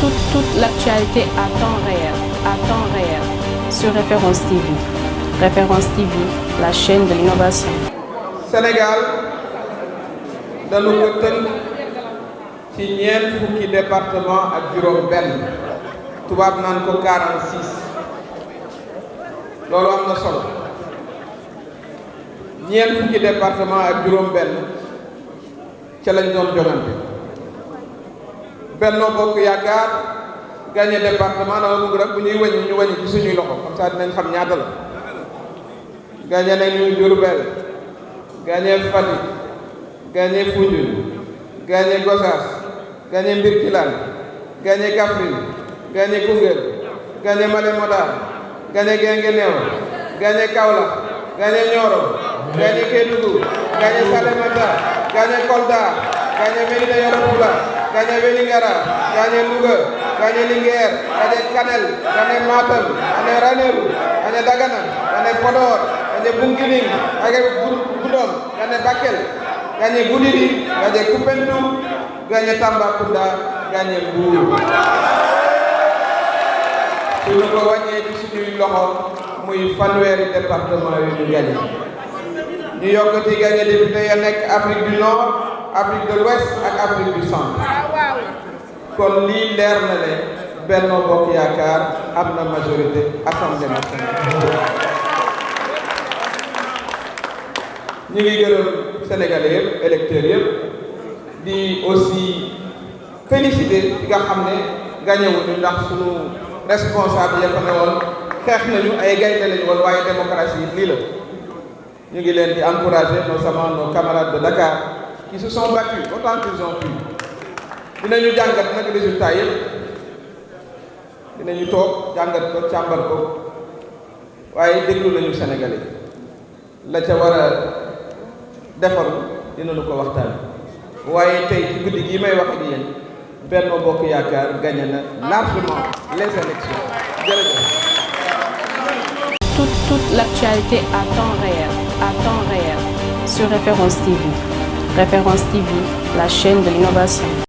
Toute l'actualité à temps réel sur Référence TV. Référence TV, la chaîne de l'innovation. Sénégal dañu ko tënk ci ñeent fukki département ak juróom benn tubaab naan ko 46 loolu am na solo ñeent fukki département ak juróom benn ca lañ doon jongante Benno Bokk Yaakaar gagné département dama bëgg rek bu ñuy wàññi ñu wàññi ci suñuy loxo comme ça dinañ xam ñaata la gagné nañu Diourbel gagné Fatick gagné Foundiougne gagné Gossas gagné Birkilane gagné Kaffrine gagné Koungheul gagné Malem Hodar gagné Guinguinéo gagné Kaolack gagné Nioro gagné Kédougou gagné Salémata gagné Kolda gagné Médina Yoro Foulah gagné Vélingara gagné Louga gagné Linguère gagné Kanel gagné Matam gagné Ranérou gagné Dagana gagné Podor gagné Bounkiling gagné Goudomp gagné Bakel gagné Goudiri gagné Koupentoum gagné Tambacounda gagné Mbour suñu ko wàññee ci suñuy loxo muy fanweeri département yu ñu gagné ñu yokk ci gagné député ya nekk Afrique du Nord Afrique de l'Ouest ak Afrique du Centre kon lii leer na ne Benno Bokk Yaakaar am na majorité Assemblée nationale. ñu ngi gërëm Sénégalais yëpp électeurs yëpp di aussi féliciter ki nga xam ne gagné wuñu ndax suñu responsable ya fa ne woon xeex nañu ay gaynde lañu woon waaye démocratie lii la ñu ngi leen di encourager notamment nos camarades de Dakar qui se sont battus autant qu'ils ont pu. dinañu jàngat nag résultat yëpp dinañu toog jàngat ko càmbar ko waaye déglu nañu Sénégalais la ca war a defaru dinañu ko waxtaan waaye tey ci guddi gii may wax ak yéen Benno Bokk Yaakaar gagné na largement les élections jërëjëf. Toute l'actualité à temps réel sur Référence TV. Référence TV, la chaîne de l'innovation.